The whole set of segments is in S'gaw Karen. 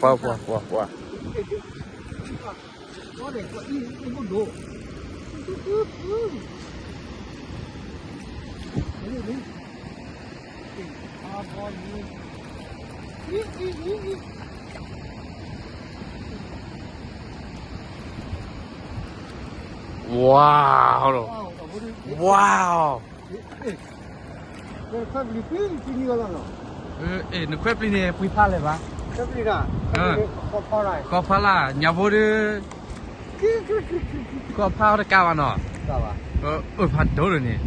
ပှၤ ပှၤ ပှၤ ပှၤ ဝါ ဝါ နခွဲးပျံၤန့ၣ် ပှံၤဖးလဲၣ်ဘၣ်. ကီၢ်ဖးလၢ် ညၣ်ဖိဒီး ကီၢ်ဖးတကးဘၣ်နီၤ. အၢ ဖးဒိၣ်န့ၣ်.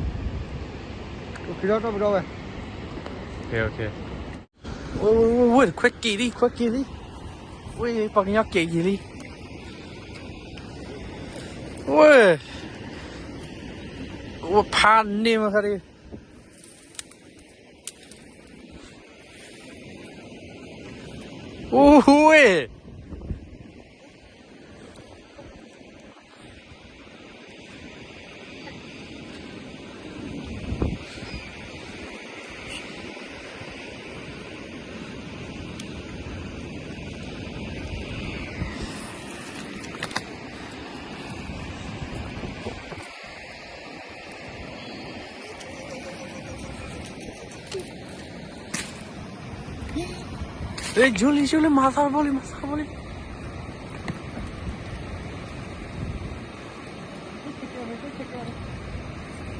ဝဲ ခွဲးက့ၤလံ ခွဲးက့ၤလံ. ဝဲ ပှၤကညီက့ၤက့ၤလံ. ဝဲ ဝဲဖးန့ၢ်မးခါဒံး. အိၣ်ဝဲ ယူၤလံ ယူၤလံ မၤသးတဘိလံ မၤသးတဘိလံ.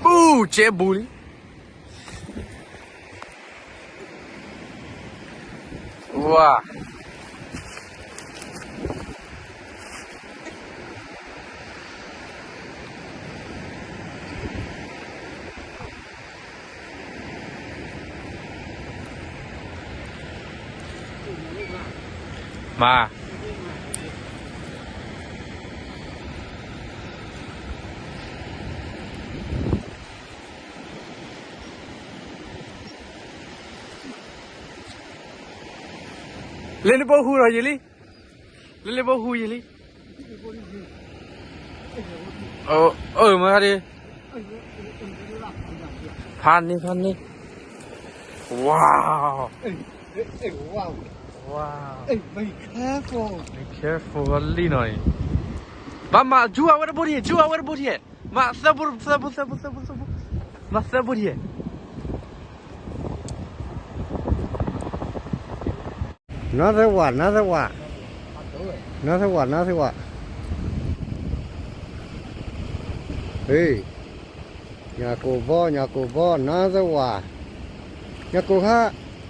ဘူၣ် ကဲဘူလံ. ဝါ မၤ လၢနဘိဟူးဒီးယံၤလံ. လၢလၢဘိဟူးယံၤလံ. အၢ မၤဒ် ဖးန့ၢ် ဖးန့ၢ်. ဝါ ဝါ be careful လံနီၤ. ဘၣ်မၤ ယူၤအဝဲတဘိဒံး ယူၤအဝဲတဘိဒံး. မၤသၢဘိ သၢဘိ သၢဘိ သၢဘိ သၢဘိ မၤသၢဘိဒံး. နသဝး နသဝး နသဝး နသဝး. ညၣ်ကိၢ်ဘီ ညၣ်ကိၢ်ဘီ နသဝး. ညၣ်ကိၢ်ခါ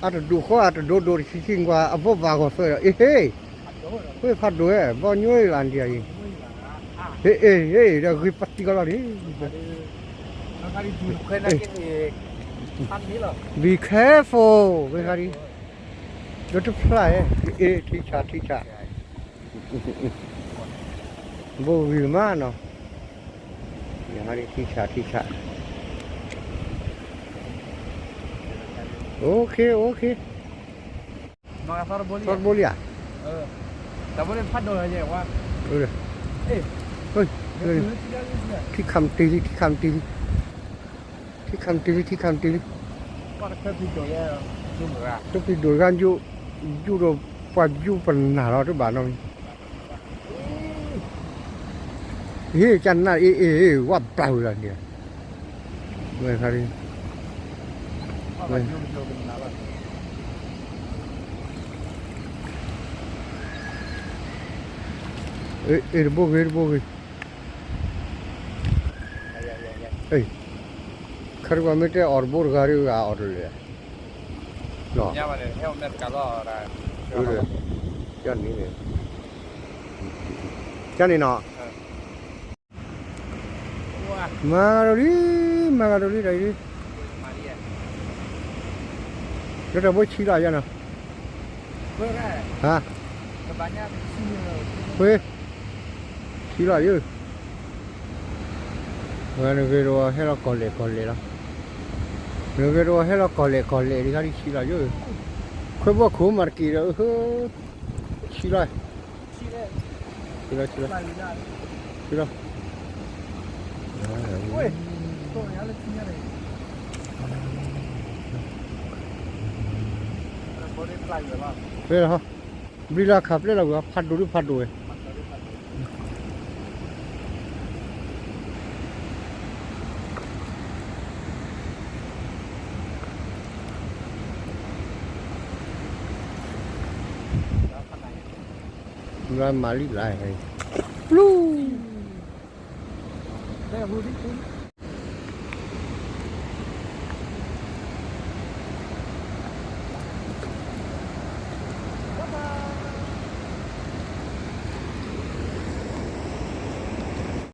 အတဒူၣ်ဃီ အတဒိဒိၣ်တဆံးဆံးကွၢ် အဘိဘၣ်ဂီၢ်သၢဒီး အ့ဟ့ ဝ့ၢ်ဖးဒိၣ်ဝဲ ဘီညွဲလၢအဒံးအံၤ. ဟ့ အ့ ဟ့ ဒီးဂ့ၤပှၤတံၢ်ကီလီၤဒံး. Be careful ဝဲခါဒံး. ဒီးတဖျါဟဲ အ့ ထံဆး ထံဆး. ဘိဂ့ၤမးနီၤ. ယဟါဒံးထံဆး ထံဆး. OK OK. သီတဘိလံဧါ. တဘိလံဖးဒိၣ်လီၤယဲဝါ. ထံခါမတံၤလံ ထံခါမတံၤလံ. ထံခါမတံၤလံ ထံခါမတံၤလံ. တဖံဒိၣ်ဂၤ ယူၢ်ဒီးပှၤယူၢ်ပနၢ်လီၤတဘၣ်နီၤ. ဟ့ၣ် ကနၣ် အ့ အ့ အ့ ဝါဘျါဝဲလီၤန့ၣ်. ဝဲခါဒ် အ့ တဘိဂ့ၤ တဘိဂ့ၤ. ခါဒ်ကွၢ်မ့ၢ်တဲအီၤတဘိတဂၤဒီး ဂၤအီၤတလၢာ်. ကန့ၣ် ကန့ၣ်နီၤ. မၤဂၤဒိၣ်လံ မၤဂၤဒိၣ်လံ တၢ်အံၤလံ. လၢတၢ်ဘိဆံးလီၤယဲနီၤ. ဟါ ဃ့ ဆံးလီၤယဲ. ဝဲနဂ့ၤတဝီဟဲလီၤကီၢ်လဲၣ်ကီၢ်လဲၣ်လီၤ. နဂ့ၤတဝီဟဲလီၤကီၢ်လဲၣ်ကီၢ်လဲၣ် ဒ်ခါဒ်ဆံးလီၤယဲ. ခွဲဘိခိၣ်မၤတက့ၢ်ဒီး ဆံးလီၤ. ဆံးလီၤ ဆံးလီၤ ဆံးလီၤ. ဝဲလီၤ. ဘျံးလၢအခးပျဲလီၤဝဲ ဖးဒိၣ်ဒုးဖးဒိၣ်ဝဲ မၤလံလၢ ပျူၢ် ဟူဒံး